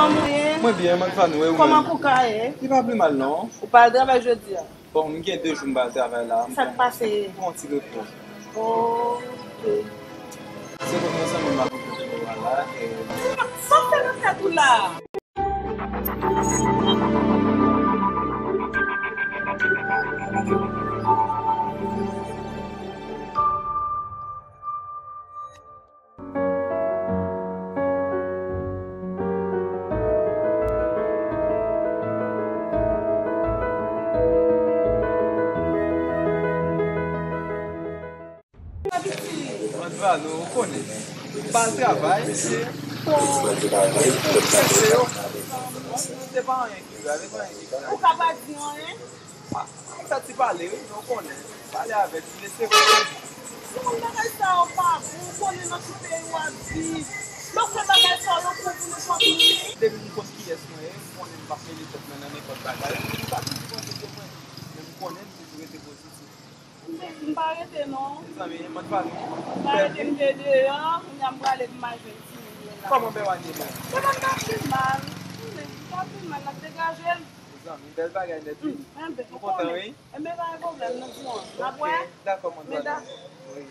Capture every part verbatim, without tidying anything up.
Mwen byen, man Fanou, e ou menm? Kòman Kouka ye? Li pa pi mal non. Ou pa al travay jodi a? Bon, m gen de jou m pa al travay la. Sa k pase? M pran yon ti repo. Ok. Se pou mwen zanmi m ap repo la, e... Sa w fè nan tèt ou la? Ann va nou, ou konnen. M pa al travay, se pou, pou prese yo. Se pa anyen ki grav, se pa anyen ki grav. Ou ka pa di anyen? Ah, m fè ti pale, wi, men w konnen. Pale avèk li, lese konprann. Timoun, bagay sa yo pa bon, ou konnen nan ki peyi w ap viv. Yo fè bagay sa yo pou, pou nenpòt moun. Depi m konn kiyès mwen ye, m konnen m p ap mele tèt mwen nan nenpòt bagay. M pa toujou konn kote mwen, men m konnen m toujou rete pozitif. M pa rete non. Mezanmi, mwen pa nou. M pa rete, m te deyò, kounye a m prale pou m al jwenn timoun yo la. Kòman Bèwani menm? Bèwani pa pi mal. M pa pi mal, n ap degaje l. Mezanmi, bèl bagay nèt wi. M kontan wi. Enben pa gen pwoblèm, nou di w. N ap wè. Dakò, mwen dakò. Wi.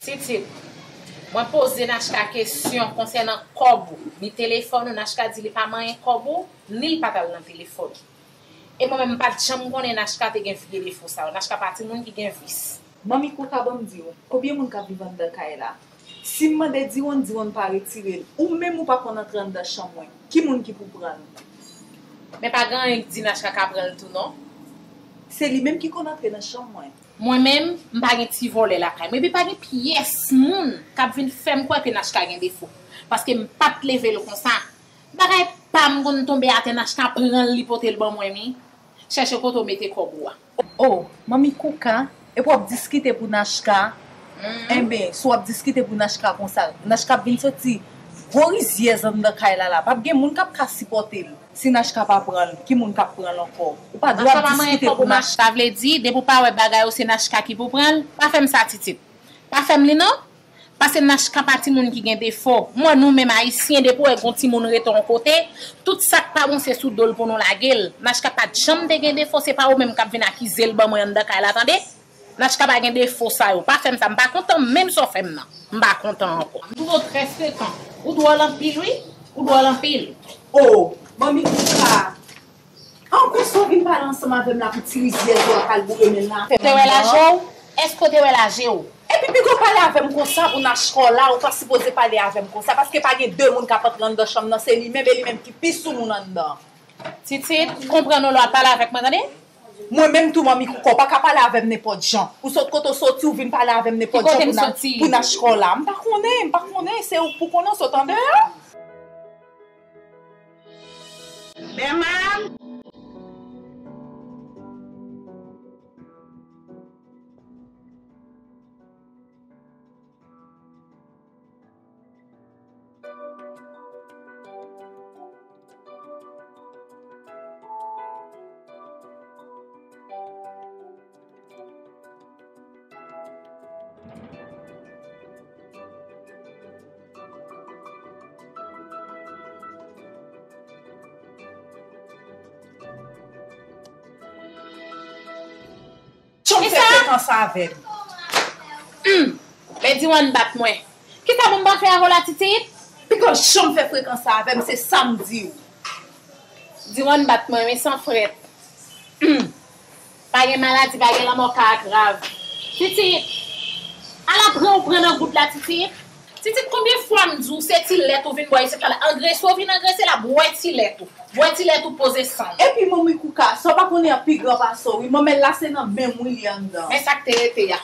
Titit, mwen poze Nachka kesyon konsènan kòb ou, ni telefòn ou, Nachka di li pa manyen kòb ou, ni l pa t al nan telefòn ou. E mwen menm, m pa t janm konnen Nachka te gen vye defo sa yo. Nachka pa timoun ki gen vis. Manmi Kouka, ban m di w, konbyen moun k ap viv anndan kay la? Si m mande Diwonn, Diwonn pa retire l. Ou menm ou pa konn antre anndan chanm mwen. Ki moun ki pou pran l? Men pa gen anyen ki di Nachka ka pran l tou non. Se li menm ki konn antre nan chanm mwen. Mwen menm, m pa gen ti vòlè lakay mwen. Epi pa gen pyès moun k ap vin fè m kwè ke Nachka gen defo. Paske m pa t leve l konsa. Bagay pa m konn tonbe atè, Nachka pran l, li pote l ban mwen, mi. Chèche kote w mete kòb ou a. Oh, manmi Kouka, epi w ap diskite pou Nachka? Enben, si w ap diskite pou Nachka konsa, Nachka ap vin soti gwo rizyèz anndan kay la la. P ap gen moun k ap ka sipòte l. Si Nachka pa pran l, ki moun k ap pran l ankò? Ou pa dwe ap diskite pou Nachka. Sa vle di, depi w pa wè bagay ou, se Nachka ki pou pran l? Pa fè m sa, Titit. Pa fè m li non. Paske Nachka pa timoun ki gen defo. Mwen, nou menm Ayisyen, depi w wè gon timoun rete yon kote, tout sa k pa bon se sou do l pou nou lage l. Nachka pa t janm te gen defo, se pa ou menm k ap vin akize l ban mwen anndan kay la, tande? Nachka pa gen defo sa yo. Pa fè m sa, m pa kontan menm sa w fè m nan. M pa kontan ankò. M twouve w trè frekan. Ou dwòl anpil, wi. Ou dwòl anpil. Oh, manmi Kouka. An konsa w vin pale ansanm avè m la pou ti rizyèz ou a k al boure men l nan afè moun nan. Te wè laje w? Èske w te wè laje w? Epi piga w pale avè m konsa pou Nachka w la, ou pa sipoze pale avè m konsa, paske pa gen de moun k ap antre anndan chanm nan, se li menm e li menm ki pi sou moun anndan. Titit, konprann w lè w ap pale avèk mwen, tande? Mwen menm tou, manmi Kouka, w pa ka pale avè m nenpòt jan. Ou sot kote w soti, ou vin pale avè m nenpòt jan pou Nachka w la. M pa konnen, m pa konnen, se ou k pou konnen, w sot andeyò. Bèman! Janm fè frekans avè m. Hmm. Men Diwan bat mwen. Kisa pou m pa fè avè w la, Titit? Piga w janm fè frekans avè m, se sa m di w. Diwan bat mwen, men san frèt. Hmm. Pa gen maladi, pa gen lanmò ka grav. Titit, ala pran ou pran nan goud la, Titit. Titit, konbyen fwa m di w se ti lèt ou vin bwè isit la? Angrese w vin angrese la, bwè ti lèt ou. Bwè ti lèt ou, poze san w. Epi manmi Kouka, sa w pa konnen an pi gran pase w, wi. Manmèl la se nan men m, wi, li anndan. Men sa k te rete a.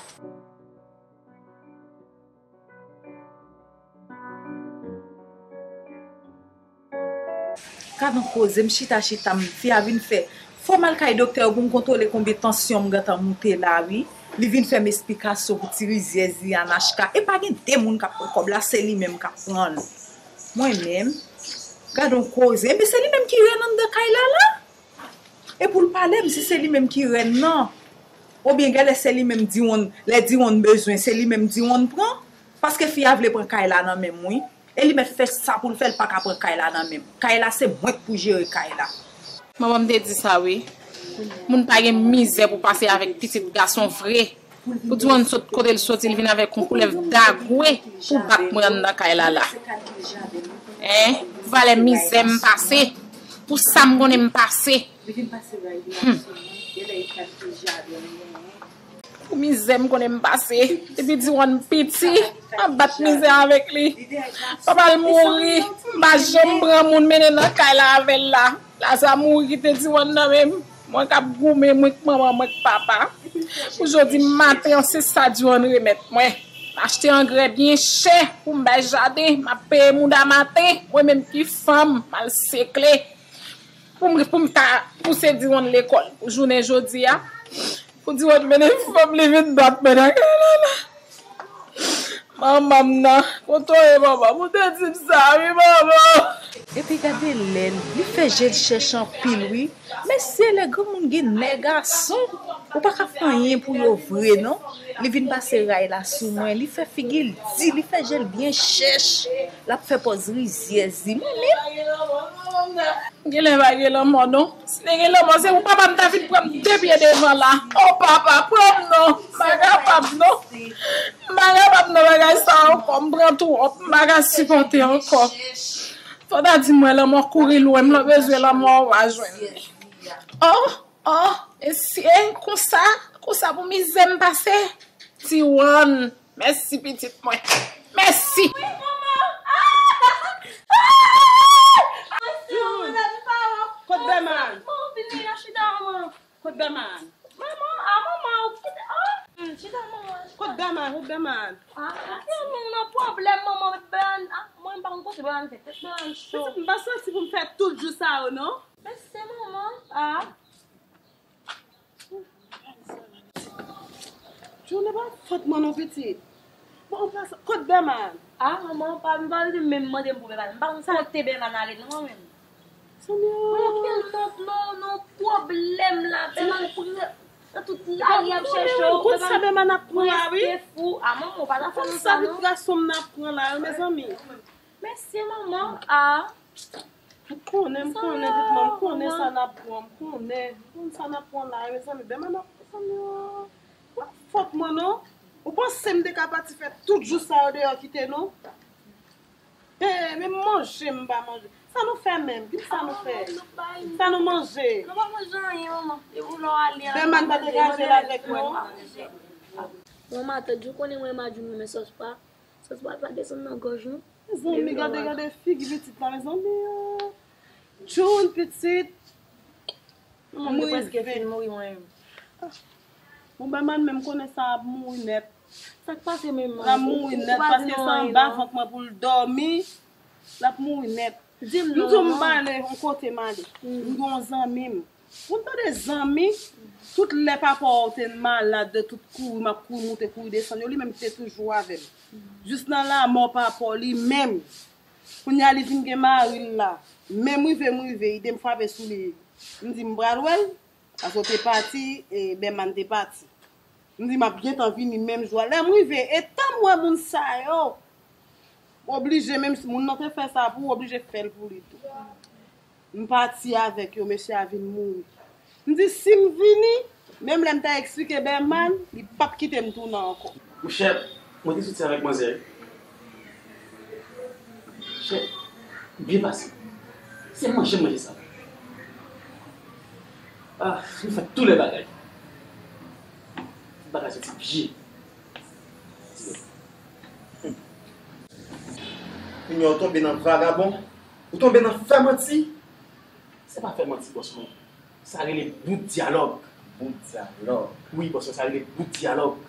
Gad on koze, m chita, chita, m, fi a vin fè. Fò m al kay doktè yo pou m kontwole konbyen tansyon m gentan moute la, wi. Li vin fè m esplikasyon pou ti rizyèz li Anachka. E pa gen de moun k ap pran kòb la, se li menm k ap pran l. Mwen menm, gad on koze. Ebyen, se li menm ki rèn anndan kay la la. E pou l pale m, si se li menm ki rèn nan. Oubyen genlè se li menm Diwonn, lè Diwonn bezwen, se li menm Diwonn pran. Paske fi a vle pran kay la nan men m, wi. E li mèt fè sa pou l fè, l pa ka pran kay la nan men m. Kay la, se mwen k pou jere kay la. Manman m te di sa, wi. Moun pa gen mizè pou pase avèk pitit gason vre. Pou Diwonn sot kote l soti, l vin avèk yon koulèv dagwe pou bat mwen anndan kay la la. Hein? Pou valè mizè m pase, pou sa m konnen m pase. Hmm. Pou mizè m konnen m pase. Depi Diwonn piti, m ap bat mizè avèk li. Papa l mouri, m pa janm pran moun mennen nan kay la avè l la. Laza mouri kite Diwonn nan men m. Mwen k ap goumen, mwen k manman, mwen k papa. Pou jodi maten an, se sa Diwonn remèt mwen. M achte angrè byen chè pou m bay jaden, m ap peye mouda maten, mwen menm ki fanm, m al sekle. Pou m, pou m ta pouse Diwonn lekòl pou jounen jodi a. Pou Diwonn mennen fanm li vin bat mwen nan kay la la. Manman m nan, kote w ye manman? Pou te di m sa wi manman. Epi gade lè l, li fè je l chèch anpil wi. Mesye, lè granmoun gen nèg gason, ou pa ka fè anyen pou yo vre non. Li vin pase ray la sou mwen, li fè figi l di, li fè je l byen chèch. L ap fè pòz rizyèz li. Mwen menm. Genlè pa gen lanmò non. Si te gen lanmò, se pou papa m ta vin pran m de pye devan la. O papa, pran m non. M pa kapab non. M pa kapab nan bagay sa ankò. M pran twòp. M pa ka sipòte ankò. Fò w ta di m wè lanmò kouri lwen m, lè w bezwen lanmò w a jwenn li. O, o, mesye, konsa, konsa pou mizè m pase. Diwonn, mèsi pitit mwen. Mèsi. Wi, manman. Ah! Ah! Mèsi, manman, mèsi, pawòl. Kot Bèman? Manman, vini la, chita, manman. Kot Bèman? Manman, ah, manman, ou kite, ah! Hmm, chita, manman, chita. Kot Bèman? Kot Bèman? Ah, ah, manman, ou nan pwoblèm, manman, Bèman, ah, mwen, m pa konn kote Bèman fè tèt Bèman cho. Mèsi, m pa soti pou m fè tout jou sa yo, non. Mèsi, manman. Ah. Joune pa fòt mwen non pitit. Bon, ou pa sa, kot Bèman? Ah, manman, pa, m pa vle menm mande m pou Bèman. M pa konn kote Bèman ale non, mwen menm. Samira. Mwen gen non, non, non pwoblèm la. Bèman pran nan tout lari ap chèche w. Konn sa Bèman ap pran la, wi. Rete fou. Ah, manman, ou pa ta fè nou sa non. Konn sa vit gason m nan ap pran la, wi, mezanmi. Mèsi, manman. Ah. M konnen, m konnen, tout moun, m konnen sa n ap pran, m konnen. M konnen sa n ap pran la, mezanmi, Bèman ap, mezanmi, pa fòt mwen non. Ou panse m te ka pati fè tout jou sa yo deyò kite nou? Hey, men manje m pa manje. Sa nou fè menm? Di m sa nou fè. Sa nou manje? Nou pa manje anyen, manman. Depi lè w ale a, Bèman pa degaje l avèk nou. Manman, tanjou konnen mwen, Madjou, renmen sòs pa. Sòs pa, pa desann nan gòj nou. Mezanmi, gade, gade figi pitit la, mezanmi. June pitit. Manman, mwen prèske fin mouri mwen menm. Bon, Bèman menm konnen sa ap mouri nèt. Sa k pase menm? L ap mouri nèt paske se anba vant mwen pou l dòmi. L ap mouri nèt. Di m non, manman. M di w m pale yon kote m ale. M gen yon zanmi m. Ou tande zanmi, tout lè papa w te malad, de tout kouri, m ap kouri moute, kouri desann yo, li menm ki te toujou avè m. Jis nan lanmò papa w li menm. Kounye a li vin gen mari l la. Men m rive, m rive, ide m frape sou li. M di m pral wè l, paske w te pati, e Bèman te pati. M di m ap gentan vini menm jou a. Lè m rive, etan m wè moun sa yo, oblije, menm si moun nan te fè sa pou ou, oblije fè l pou li tou. M pati avèk yo, mesye a vin mouri. M di si m vini, menm lè m ta eksplike Bèman, li p ap kite m tounen ankò. Monchè, mwen te soti avèk manzè. Monchè, byen pase. Se manje m manje sa. Ah, nou fè tou lè bagay. Bagay soti byen. Kounye a w tonbe nan vagabon, ou tonbe nan fè manti. Se pa fè manti, bòs mwen. Sa rele bout dyalòg. Bout dyalòg. Wi, bòs mwen, sa rele bout dyalòg.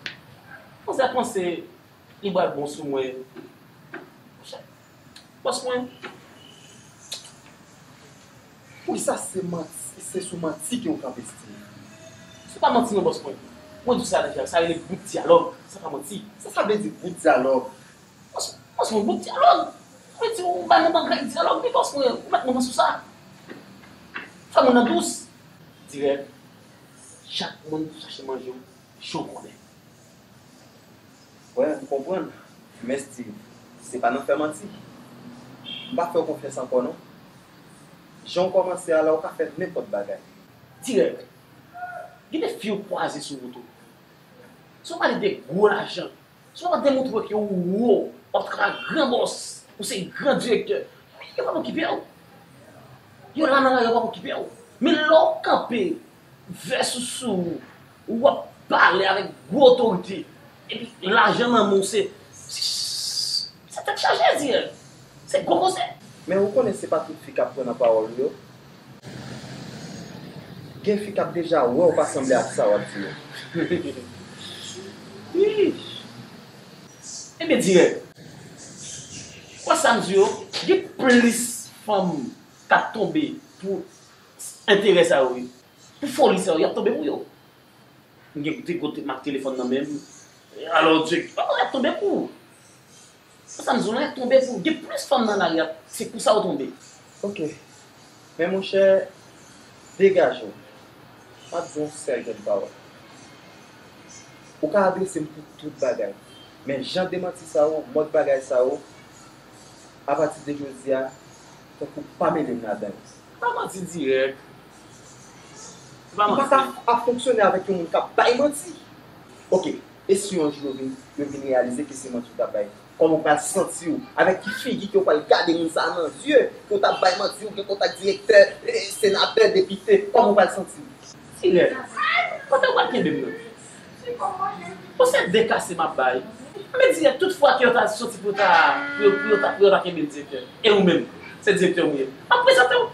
Manzè panse li pral bon sou mwen. Monchè, bòs mwen. Wi, sa se manti, se sou manti ke w kanpe, Steve. Se pa manti non, bòs mwen. Mwen di w sa deja, sa rele bout dyalòg, sa pa manti. Sa sa vle di bout dyalòg? Paske, paske yon bout dyalòg, sa vle di ou bay yon bagay dyalòg, pi paske ou met mwen sou sa. Fè moun nan dous. Dirèk, chak moun chache manje w, jan w konnen. Wè, m konprann. Men Steve, se pa nan fè manti. M pa fè w konfyans ankò non. Jan w kòmanse a la, ou ka fè nenpòt bagay. Dirèk. Gen de fi ou kwaze sou wout ou. Si w pale de gwo lajan, si w pa demontre ke ou wo, w ap travay gran bòs, ou se gran direktè, yo p ap okipe w. Yo la nan lari, yo p ap okipe w. Men lè w kanpe, vès ou sou ou, w ap pale avèk gwo otorite, epi lajan nan men w, se, se, se tèt chaje, dirèk. Se gwo koze. Men ou konnen se pa tout fi k ap kwè nan pawòl ou yo. Gen fi k ap deja wè w pa sanble ak sa w ap di yo. Ish. Ebyen dirèk. Wè sa m di yo, gen plis fanm k ap tonbe pou enterè sa yo, wi. Pou foli sa yo, y ap tonbe pou yo. M gen de gwo te-, mak telefòn nan men m. Alò, Dye, y ap tonbe pou ou. Sa m di w la, y ap tonbe pou ou. Gen plis fanm nan lari a, se pou sa yo tonbe. Ok. Men monchè, degaje w. M ap di w yon sèl grenn pawòl. Ou ka adrese m pou tout bagay. Men jan de manti sa yo, mòd bagay sa yo, apati de jodi a, fòk ou pa mele m ladan yo. Pa manti dirèk. Se pa manti. Ou pa ka ap fonksyone avèk yon moun k ap bay manti. Ok, e si yon jou yo vin, yo vin reyalize ke se manti w t ap bay? Kòman w pral santi w? Avèk ki figi ke w pral gade moun sa a nan zye? Ke w t ap bay manti, ou gen kontak direktè, e, senatè, depite, kòman w pral santi w? Dirèk. Kote w pral kenbe m nan? Bon, se de kase m ap bay. Men dirèk, tout fwa ke yo ta soti pou yo ta, pou yo, pou yo ta, pou yo ta kenbe m direktè. E ou menm, se direktè ou ye. M ap prezante w.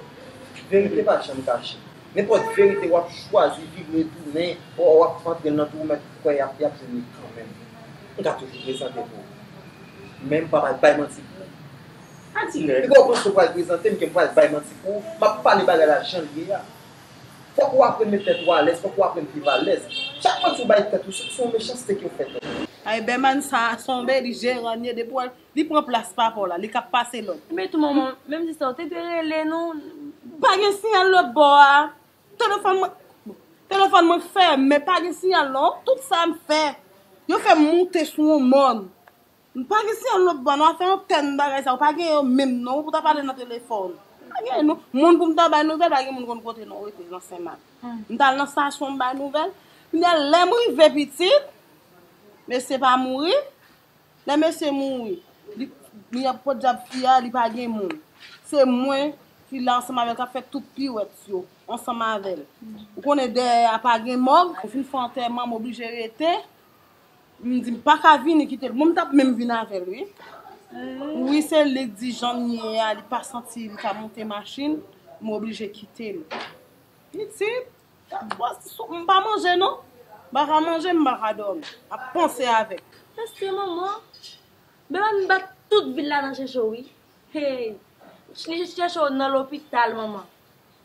Verite pa janm kache. Nenpòt verite w ap chwazi vire tounen, w, w ap antre nan tou, ou mèt kwè y ap, y ap jwenn li kanmenm. M ka toujou prezante pou ou. Men m pa pral bay manti pou ou. Pa dirèk. Piga w panse w pral prezante m ke m pral bay manti pou ou. M ap pale bagay la jan l ye a. Fòk ou aprann met tèt ou alèz, fòk ou aprann viv alèz. Chak manti ou bay tèt ou, se, se yon mechanste ke w fè tèt ou. Ay, Bèman sa a sonbe, li jeran, li depi w al, li pran plas papa w la, li k ap pase lòd. Men tou manman, menm si sa, ou te dwe rele nou. Pa gen siyal lòt bò a. Telefòn mwen, telefòn mwen fèmen, pa gen siyal non. Tout sa m fè, yo fè m moute sou yon mòn. M pa gen siyal lòt bò non, afè antèn bagay sa yo, pa gen yo menm non, pou ta pale nan telefòn. Pa gen non. Moun pou m ta bay nouvèl, pa gen moun konn kote non rete nan Senmak. M t al nan estasyon, m bay nouvèl. Kounye a, lè m rive pitit, mesye pa mouri. Lè mesye mouri, li, li ap podyab fi a, li pa gen moun. Se mwen ki la ansanm avè l, k ap fè tout piwèt yo ansanm avè l. Ou konnen dèyè a pa gen mòg, m fin fè antèman, m oblije rete. M di m pa ka vini kite l. Bon, m t ap menm vin avè l, wi. Wi, se li k di jan m ye a, li pa santi li ka monte machin, m oblije kite l. Pitit, m pa manje non. M pa ka manje, m pa ka dòmi. Ap panse avèk. Mesye manman, Bèman bat tout vil la nan chèche w, wi. Hey, li chèche w nan lopital, manman.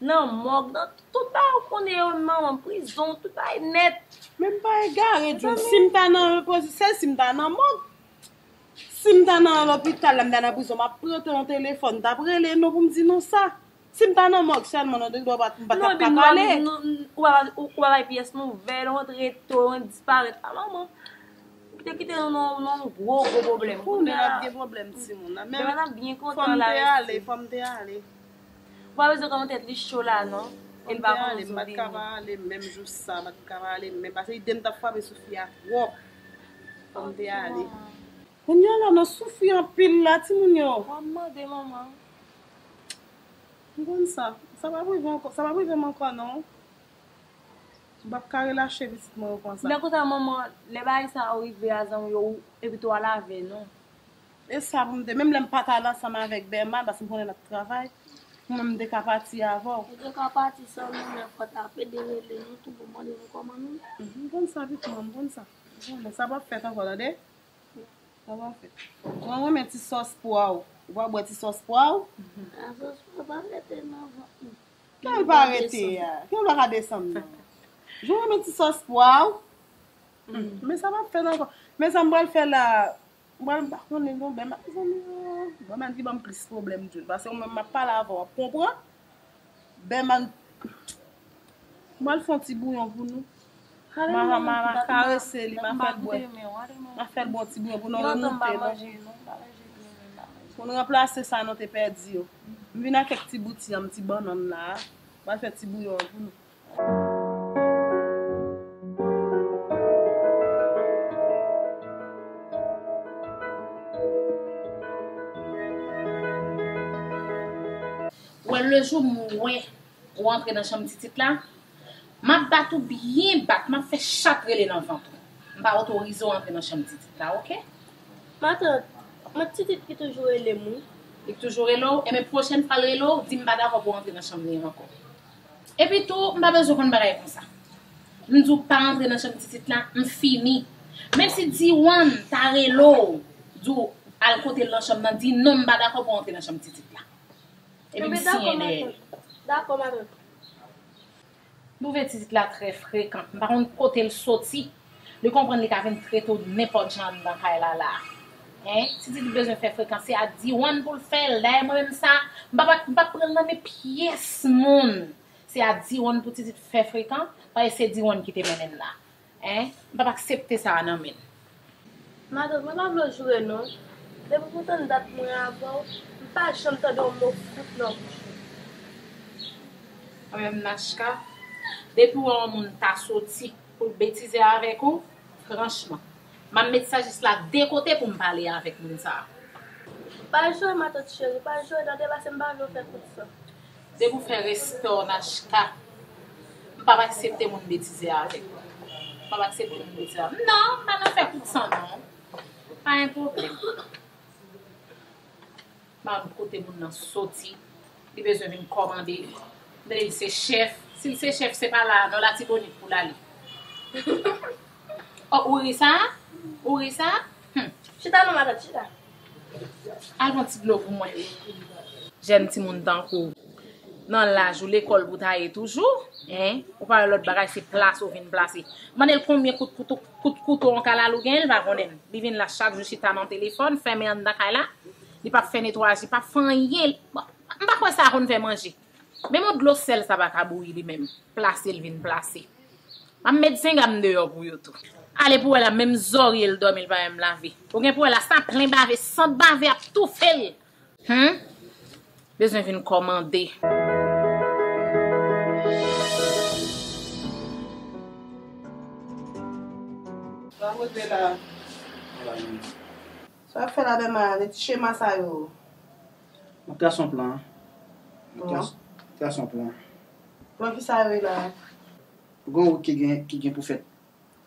Nan mòg, nan tout bagay ou konnen yo, manman, prizon, tout bagay nèt. Men m pa egare, John. Si m ta nan pozisyon, si m ta nan mòg, si m ta nan lopital la, m ta nan prizon, m ap prete yon telefòn, m t ap rele nou pou m di nou sa. Si m ta nan mòg sèlman, non, de dwa m pa t ap ka pale. Non, epi nou, ou pa, ou pa bay pyès nouvèl, ou antre to, ou disparèt. A, manman. Ou te kite nou nan, nan yon gwo, gwo pwoblèm. Kounye a n ap gen pwoblèm timoun nan. Men fò m te ale, fò m te ale. Ou pa bezwen kòman tèt li cho la, non. E l pa konn ale, m pa t ka pa ale, menm jou sa, m pa t ka pa ale, menm paske ide m t ap frape sou fi a twòp. Fò m te ale. Kounye a la, nou soufri anpil la, timoun yo. W ap mande manman. M konn sa. Sa p ap rive ankò, sa p ap rive m ankò, non. M p ap ka relache pitit mwen yo konsa. Lè konsa, manman, lè bagay sa yo rive a zanmi yo, ou, epi tou al avè, non. E sa pou m te, menm lè m pa t al ansanm avèk Bèman, paske m konnen l ap travay, mwen menm m te ka pati avè w. Ou te ka pati sèlman, men fò w t ap ede rele nou tou pou mande nou kòman nou ye. M konn sa, pitit mwen, m konn sa. M konnen sa p ap fèt ankò, tande? Sa p ap fèt. Mwen renmen ti sòs pwa w. Ou pa bwè ti sòs pwa w? A, sòs pwa pa rete nan vant mwen. Kè l pa rete a? Kè l pa ka desann non. Jan w renmen ti sòs pwa w? Men sa m ap fè ankò. Men sa m pral fè la. M pral, m pa konnen non, Bèman, mezanmi, oh. Bèman ki ban m plis pwoblèm, Jun. Paske ou menm m ap pale avè w, w ap konprann. Bèman, m pral fè yon ti bouyon pou nou. M a, m a, m a karese li, m a fè l bwè. M a fè l bwè yon ti bouyon pou nou remonte, non. Pou nou ranplase sa nou te pèdi yo. M vin ak kèk ti bouti an, ti bannann la. M pral fè ti bouyon an pou nou. Wè, lejou m wè ou antre nan chanm titit la, m ap bat ou byen bat, m ap fè chat rele nan vant ou. M pa otorize w antre nan chanm titit la, oke? Matant, mwen titit ki toujou rele m wi. Li k toujou rele w? Enben pwochèn fwa l rele w, di m pa dakò pou w antre nan chanm li an ankò. Epi tou, m pa bezwen konn bagay konsa. M di w pa antre nan chanm titit la, m fini. Menm si Diwan ta rele w, di w al kote l nan chanm nan, di non, m pa dakò pou w antre nan chanm titit la. Epi m siyen dèyè l. Dakò, matant. Twouve titit la trè frekan. M pa konn kote l soti. Li konprann li ka vin trete w nenpòt jan anndan kay la la. Hein? Titit li bezwen fè frekan. Se a Diwan pou l fè l. Dayè mwen menm sa, m p ap, m p ap pran l nan men pyès moun. Se a Diwan pou titit fè frekan. Paske se Diwan ki te mennen l la. Hein? M p ap aksepte sa a nan men l. Matant, mwen pa vle w joure non. Depi pou tann dat mwen avè w, m pa janm tande yon mo fout nan bouch ou. Mwen menm Nachka, depi w wè yon moun ta soti pou l betize avèk ou, franchman, m ap met sajès la de kote pou m pale avèk moun sa a. Pa joure matant cheri, pa joure, tande paske m pa vle w fè kout san. Depi w fè respè w Nachka, m p ap aksepte moun betize avèk ou. M p ap aksepte moun betize avèk ou. Non, m pa nan fè kout san non. Pa gen pwoblèm. M pa konn kote moun nan soti. Li bezwen vin kòmande. M tande li se chèf. Si l se chèf, se pa la a non, Latibonit pou l ale. Oh, ou ri sa? Ou ri sa? Hum. Chita non matant, chita. Al pran ti dlo pou mwen. Jèn timoun tankou w, nan laj ou, lekòl pou w ta ye toujou, en? Ou pa wè lòt bagay, se plase w vin plase. Mande l konbyen kout kouto, kout kouto yon kalalou genyen, l pa konnen l. Li vin la chak jou chita nan telefòn, fèmen anndan kay la. Li p ap fè netwayaj, li p ap fè anyen. Bon, m pa kwè sa konn fè manje. Menm yon dlo sèl sa pa ka bouyi li menm. Plase l vin plase. M ap met zenga m deyò pou yo tou. Ale pou wè la, menm zòrye l dòmi, l pa menm lave. Ou gen pou wè la, sa plen bave, sant bave ap toufe l. Hum? Bezwen vin kòmande. Sa w ap regle la? Sa w ap fè la Bèman, de ti chema sa yo? M ap trase yon plan. M ap trase, trase yon plan. Plan kisa yo ye la? Gon wout ki gen, ki gen pou fèt.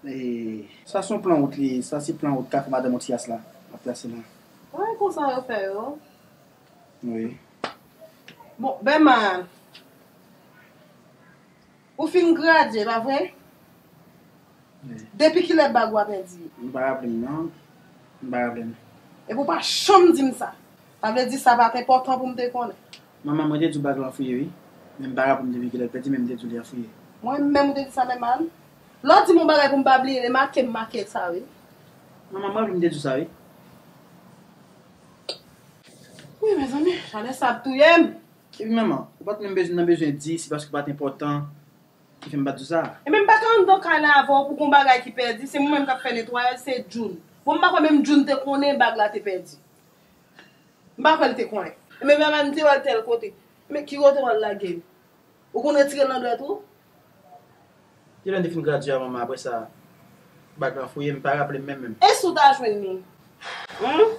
E, sa se yon plan wout li ye. Sa se plan wout Kafou Madan Matiyas la. M ap trase la. Wi, konsa yo fè yo. Wi. Bon, Bèman, ou fin gradye, pa vre? Wi. Depi kilè bag ou a pèdi? M pa raple m non. M pa raple m. Epi w pa janm di m sa. Sa vle di sa pa t enpòtan pou m te konnen. Manman, mwen te di w bag lan fouye wi. Men m pa raple m depi kilè l pèdi, men m te di w li an fouye. Mwen menm ou te di sa Bèman? Lè w di m yon bagay pou m pa bliye, e make m make l sa wi. Manman, m raple m te di w sa wi. Wi, mezanmi, chalè sa ap touye m. Epi manman, ou pa t menm bezwen nan bezwen di, se paske w pa t enpòtan ki fè m pa t di w sa. Ebyen m pa ka anndan kay la avè w pou gon bagay ki pèdi, se mwen menm k ap fè netwayaj, se June. Bon, m pa kwè menm June te konnen bag la te pèdi. M pa kwè l te konnen. Ebyen Bèman, m te wè l tèl kote. Men ki kote w al lage l? Ou konn retire l nan dwèt ou? Depi lè n te fin gradye a manman, apre sa, bag lan fouye, m pa raple m menm menm. E si w ta jwenn li? Hum?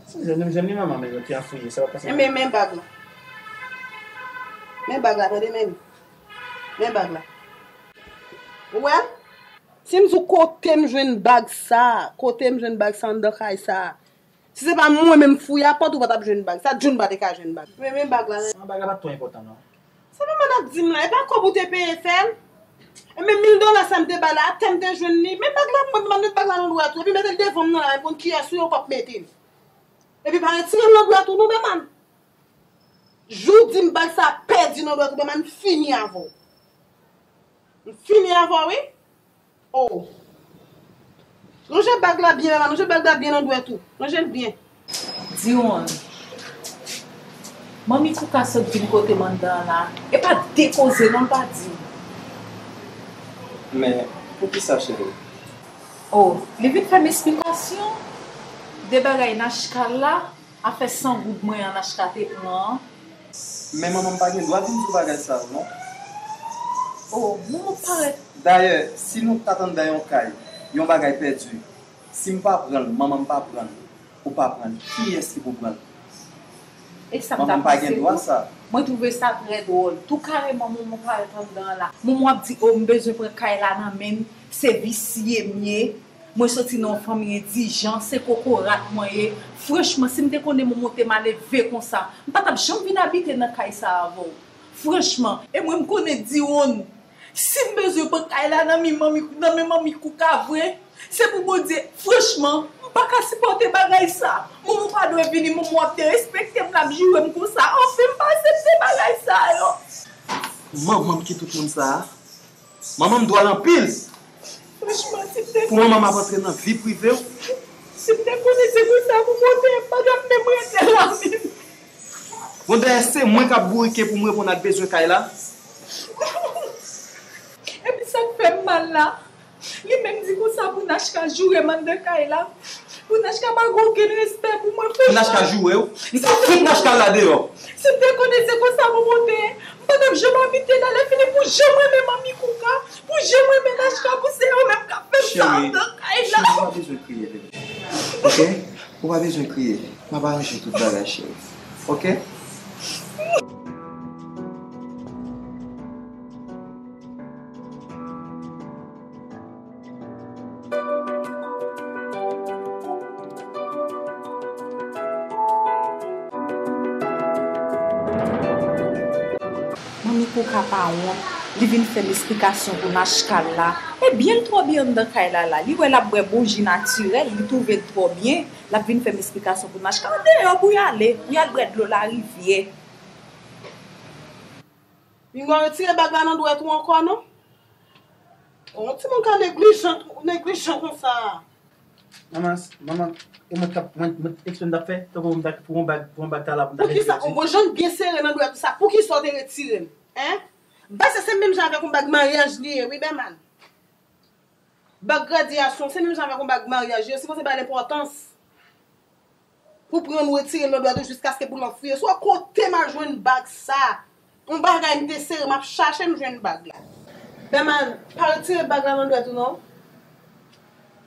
Si m jwenn li, m jwenn li manman, men ki an fouye, sa pa pase. Men, men bag la. Men bag la, tande men. Men bag la. Ou wè? Si m di w kote m jwenn bag sa, kote m jwenn bag sa anndan kay sa, si se pa mwen menm fouye a pòt ou pa t ap jwenn bag sa, June pa te ka jwenn bag. Men, men bag la. Non, bag la pa t twò enpòtan non. Sa manman n ap di m la, e pa kòb ou te peye fè l? E men mil dola sa m te ba l la, atè m te jwenn li. Men bag la pou mwen, m ap met bag la nan dwèt ou, epi mete l devan m nan la, epi konn kiyès ou ye ou p ap mete l. Epi pa retire l nan dwèt ou non, Bèman. Jou w di m bag sa pèdi nan dwèt ou, Bèman, m fini avè w. M fini avè w, wi. Oh. Lonje bag la byen, mama, lonje bag la byen nan dwèt ou. Lonje l byen. Diwonn, manmi Kouka sot vin kote m anndan an la. E pa de koze non l pa di m. Men, poukisa, cheri? Oh, li vin fè m esplikasyon de bagay Nachka la, afè san goud mwen an Nachka te pran an. Men manman m pa gen dwa vin di w bagay sa yo, non. Oh, manman m parèt. Dayè, si nou t ap anndan yon kay, yon bagay pèdi, si m pa pran l, manman m pa pran l, ou pa pran l, kiyès ki pou pran l? E sa m t ap panse tou. Manman m pa gen dwa sa. Mwen twouve sa trè dwòl. Tou kareman manman m parèt anndan an la. Manman w ap di, oh, m bezwen pran kay la nan men m, se visye m ye. Mwen soti nan yon fanmi endijan, se kokorat mwen ye. Franchman, si m te konnen manman w te malelve konsa, m pa t ap janm vin abite nan kay sa a avè w. Franchman, e mwen m konnen Diwonn, si m bezwen pran kay la nan men manmi, nan men manmi Kouka vre, se pou Bondye. Franchman, m pa ka sipòte bagay sa. Manman w pa dwe vini, manman w ap derespekte m, l ap joure m konsa. Anfen, m pa aksepte bagay sa yo. Manman m ki tout moun sa a? Manman m dwòl anpil. Franchman, si m te... Pou manman m ap antre nan vi prive w. Si m te konnen se konsa pou monte, m pa t ap menm rete la menm. Bon, dayè, se mwen k ap bourike pou m reponn ak bezwen kay la. Epi sa k fè m mal la, li menm di konsa pou Nachka joure m anndan kay la. Pou Nachka pa gen okenn respè pou mwen, franchman. Pou Nachka joure w? M t ap fout Nachka la deyò. Si m te konnen se konsa pou monte, m pa t ap janm abite la, lè fini pou jan m renmen manmi Kouka, pou jan m renmen Nachka, pou se yo menm k ap fè m sa anndan kay la. Cheri, cheri, ou pa bezwen kriye, bebe. Oke? Ou pa bezwen kriye. M ap aranje tout bagay, cheri. Oke? Manmi Kouka pa wont, li vin fè m esplikasyon pou Nachka la. Ebyen, l twò byen anndan kay la la. Li wè l ap bwè bon ji natirèl, li twouve l twò byen. L ap vin fè m esplikasyon pou Nachka. Andeyò pou y ale, pou y al bwè dlo larivyè. Li gon retire bag la nan dwèt ou ankò, non? Yon timoun ka neglijan, neglijan konsa. Manman, manman, e mwen t ap, mwen, mwen, eksprè m t ap fè, tankou m t ap pou yon bag, pou yon bag talè pou m ta retire. Poukisa, o, bon, jan l byen sere nan dwèt ou sa, poukisa w te retire l? Hein? Bag sa se menm jan avèk yon bag maryaj li ye, wi, Bèman. Bag gradyasyon, se menm jan avèk yon bag maryaj, yo sipoze ba l enpòtans. Pou pran l retire l nan dwèt ou jiskaske pou l anfriye. Sou kote m al jwenn bag sa? Yon bagay m te sere, m ap chache m jwenn bag la. Bèman, pa retire bag la nan dwèt ou non.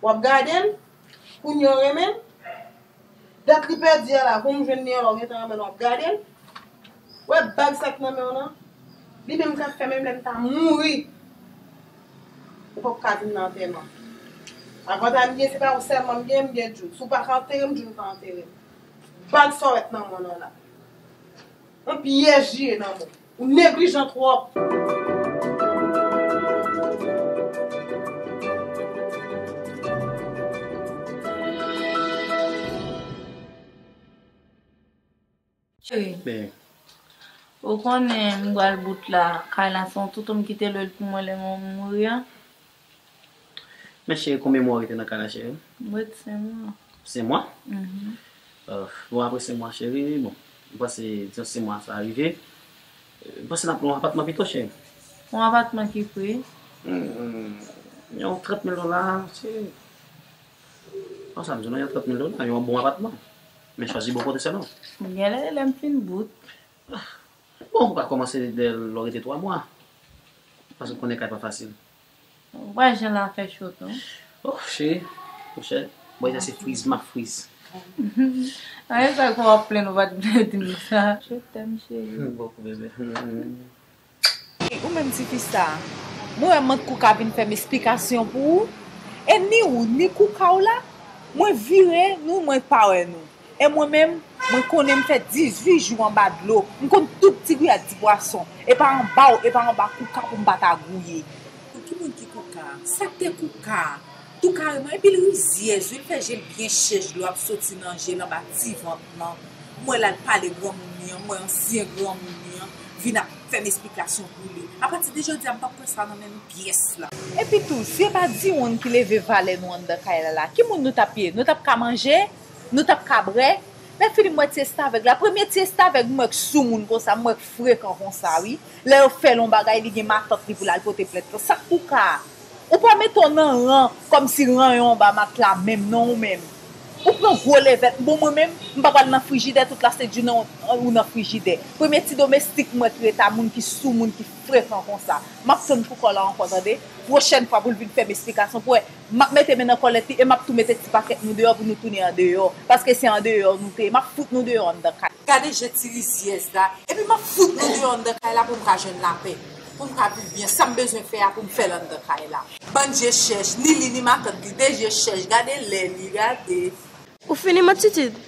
W ap gade l, kounye a w renmen l. Dat li pèdi a la, pou m jwenn li an la, w gentan renmen l, w ap gade l. Wè bag sa k nan men w lan? Li menm k ap fè menm lè m ta mouri. Ou p ap ka vin nan antèman. Avantay m gen, se pa ou sèlman m gen, m gen Djou. Si w pa ka antere m, Djou ka antere m. Bag sa w wè k nan men w lan la. Yon pyèj li ye nan men w. Ou neglijan twòp. Cheri, ou konnen m pral bout la, kay la se yon timoun ki te lwe l pou mwen lè m mouri a. Men cheri, konbyen mwa w rete nan kay la, cheri? M ret senk mwa. Senk mwa? Mhm. Euh, bon, apre senk mwa, cheri, bon, m panse, diyon senk mwa sa rive. Euh, m panse n ap lwe yon apatman pito, cheri. Yon apatman ki pri? Hmm, yon trant mil dola, cheri. Konsa, m di w non, yon trant mil dola, yon bon apatman. Men chwazi bon kote sèlman. Genlè, lè m fin bout. Bon, ou ka kòmanse dè lè w rete twa mwa. Paske w konnen kay pa fasil. Ou pa jan la fè cho tou. Oh, cheri, monchè, bòy sa se friz, m ap friz. Anyen sa ke w ap plenn ou pa t vle di m sa. Je t'aime, cheri. Bokou, bebe. Ou menm tifi sa, mwen wè mant Kouka vin fè m esplikasyon pou ou. E ni ou, ni Kouka w la, mwen vire nou, mwen pa wè nou. E mwen menm, mwen konnen m fè dizuit jou anba dlo. M konn tout ti griyad ti pwason. E pa anba w, e pa anba Kouka pou m pa ta gouye. Ki moun ki Kouka? Sa k te Kouka? Tou kareman, epi l rizyèz, wi, l fè je l byen chèch, dlo ap soti nan je l anba ti vant lan. M wè l al pale granmoun li an, m wè ansyen granmoun li an, vin ap Fè m esplikasyon pou li. Apati de jodi a, m p ap pran sa nan menm pyès la. Epi tou, si e pa Diwonn ki leve valè nou anndan kay la la, ki moun nou t ap ye? Nou t ap ka manje? Nou t ap ka bwè? Lè fini m wè ti restavèg la. Premye ti restavèg m wè k sou moun konsa, m wè k frekan konsa, wi. Lè yo fè l yon bagay, li gen matant li pou l al pote plent lan. Sa k pou ka? Ou pa mete w nan ran kòmsi ran yo anba matla menm non ou menm. Ou pran gwo levèt. Bon, mwen menm, m pa pral nan frijidè tout la se di nan ou nan frijidè. Premye ti domestik m wè ki ret a moun ki sou moun ki frekan konsa. M ap tann pou kòl la ankò, tande. Pwochèn fwa pou l vin fè m esplikasyon pou wè. M ap mete men nan kòlèt li e m ap tou mete ti pakèt nou deyò pou nou tounen andeyò. Paske se andeyò nou te ye. M ap fout nou deyò anndan kay. Gade je ti rizyèz la. Epi m ap fout nou deyò anndan kay la pou m ka jwenn lapè. Pou m ka viv byen. Sa m bezwen fè a pou m fè l anndan kay la. Bann je chèch. Ni li ni matant li. De je chèch. Gade lè li. Gade. Ou fini, Matitit?